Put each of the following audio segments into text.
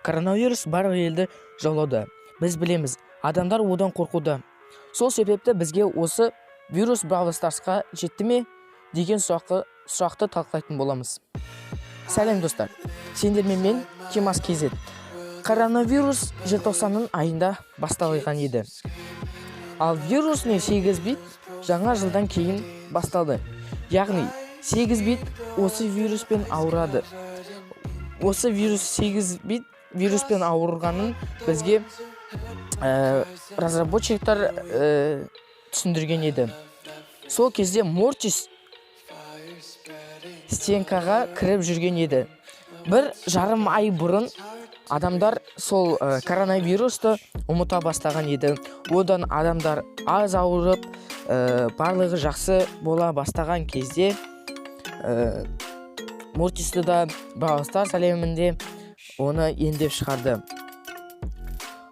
Коронавирус барлық елді жаулауда. Біз білеміз, адамдар одан қорқуда. Сол себепті бізге осы вирус Бравл Старсқа жетті ме деген сұрақты талқылайтын боламыз. Сәлем, достар. Сендермен мен, Кемас KZ. Коронавирус желтоқсанның айында басталған еді. Ал вирусный 8 бит жаңа жылдан кейін басталды. Яғни 8 бит осы вируспен ауырады. Осы вирус 8 бит вируспен ауырғанын бізге разработчиктар түсіндірген еді. Сол кезде Мортис стенкаға кіріп жүрген еді. 1,5 ай бұрын адамдар сол коронавирусты ұмыта бастаған еді. Одан адамдар аз ауырып, барлығы жақсы бола бастаған кезде Мортисті да Бравл Старс әлемінде оны емдеп шығарды.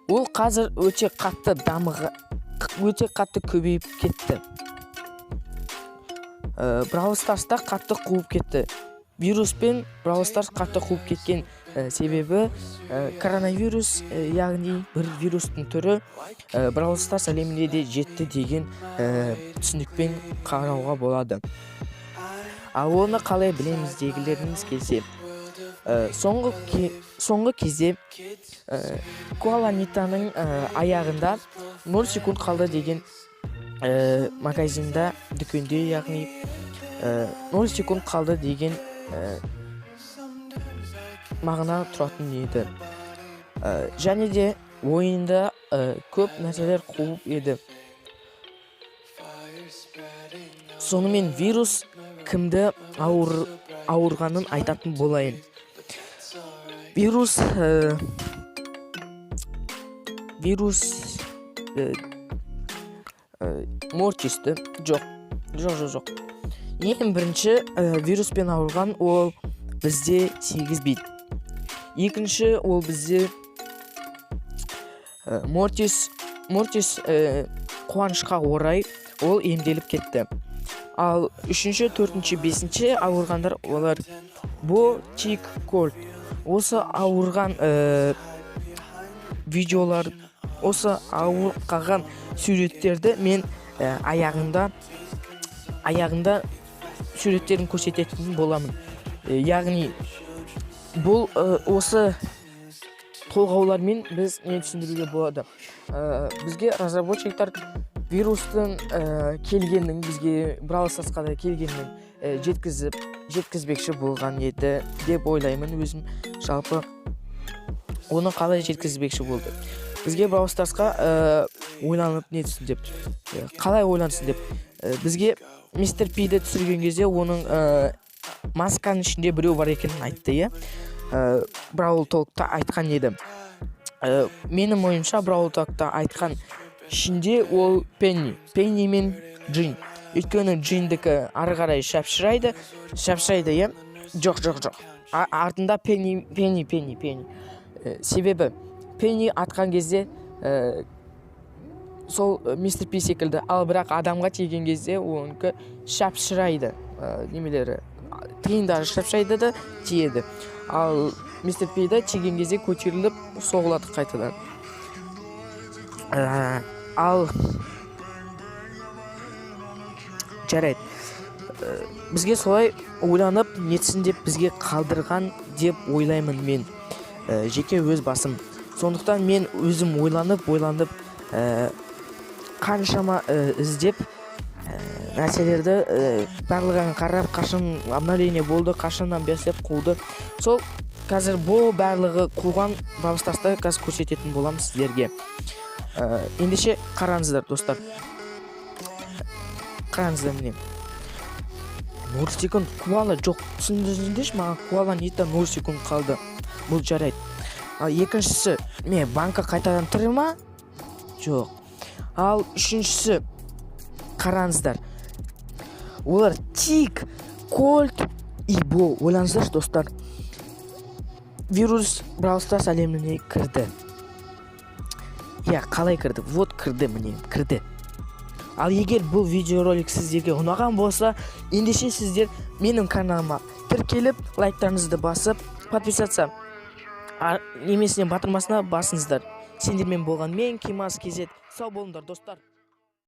Ол қазір өте қатты дамыға, өте қатты көбейіп кетті. Бравл Старста қатты қуып кетті. Вируспен Бравл Старс қатты қуып кеткен себебі коронавирус, яғни бір вирустың түрі Бравл Старс әлеміне де жетті деген түсінікпен қарауға болады. Ал оны қалай білеміз дегілеріңіз келсе, соңғы кезде Куаланитаның аяғында 0 секунд қалды деген магазинда, дүкенде, яғни 0 секунд қалды деген мағына тұратын еді. Және де ойында көп нәрселер қуып еді. Сонымен вирус кімді ауырғанын айтатын болайын. Вирус Мортисті, жоқ, жоқ, жоқ, жоқ. Ең бірінші вируспен ауырған ол бізде 8 бит. Екінші ол бізде Мортис. Мортис қуанышқа орай ол емделіп кетті. Ал үшінші, төртінші, бесінші ауырғандар олар Бо, Тик, Кольт. Осы ауырған видеолар, осы ауырып қалған суреттерді мен аяғында суреттерін көрсететін боламын. Яғни бұл осы толғаулармен біз не түсіндіруге болады? Бізге разработчиктар вирустың келгенін, бізге Бравл Старсқа да келгенін жеткізбекші болған еді деп ойлаймын өзім. Жалпы оны қалай жеткізбекші болды? Бізге Бравл Старсқа ойланып нетсін деп, қалай ойлансын деп. Бізге Мистер Пиді түсірген кезде оның масканың ішінде біреу бар екенін айтты, иә. Бравл Толкта айтқан еді. Менің ойымша, Бравл Толкта айтқан ішінде ол Пенни, Пенни мен Джин. Өйткені Джиндікі ары қарай шапшырайды, шапшырайды, иә? Жоқ, жоқ, жоқ. Артында Пенни, Пенни, Пенни, Пенни. Себебі Пенни атқан кезде сол Мистер Пи секілді, ал бірақ адамға тиген кезде оныкі шапшырайды, немелері, тиындары шапшайды да тиеді. Ал Мистер Пиді тиген кезде көтеріліп соғылады қайтадан. Ал жарайды. Бізге солай ойланып нетсін деп бізге қалдырған деп ойлаймын мен. Жеке өз басым. Сондықтан мен өзім ойланып, ойланып, қаншама іздеп, нәрселерді барлығын қарап, қашан обновление болды, қашаннан бастап қуды. Сол қазір бұл барлығы қуған Бравл Старсты қазір көрсететін боламын сіздерге. Ендеше қараңыздар, достар. Қараңыздар, міне. 0 секунд Куала жоқ. Түсіндіріңдерші маған, Куала Нита 0 секунд қалды. Бұл жарайды. Ал екіншісі, ме, банка қайтадан тірі ма? Жоқ. Ал үшіншісі, қараңыздар. Олар Тик, Кольт и Бо. Ойлаңыздаршы, достар. Вирус Бравл Старс әлеміне кірді. Иә, қалай кірді? Вот кірді, міне, кірді. Ал егер бұл видеоролик сіздерге ұнаған болса, ендеше сіздер менің каналыма тіркеліп, лайктарыңызды басып, подписаться. немесіне, батырмасына басыңыздар. Сендермен болған мен, Кимас KZ. Сау болыңдар, достар.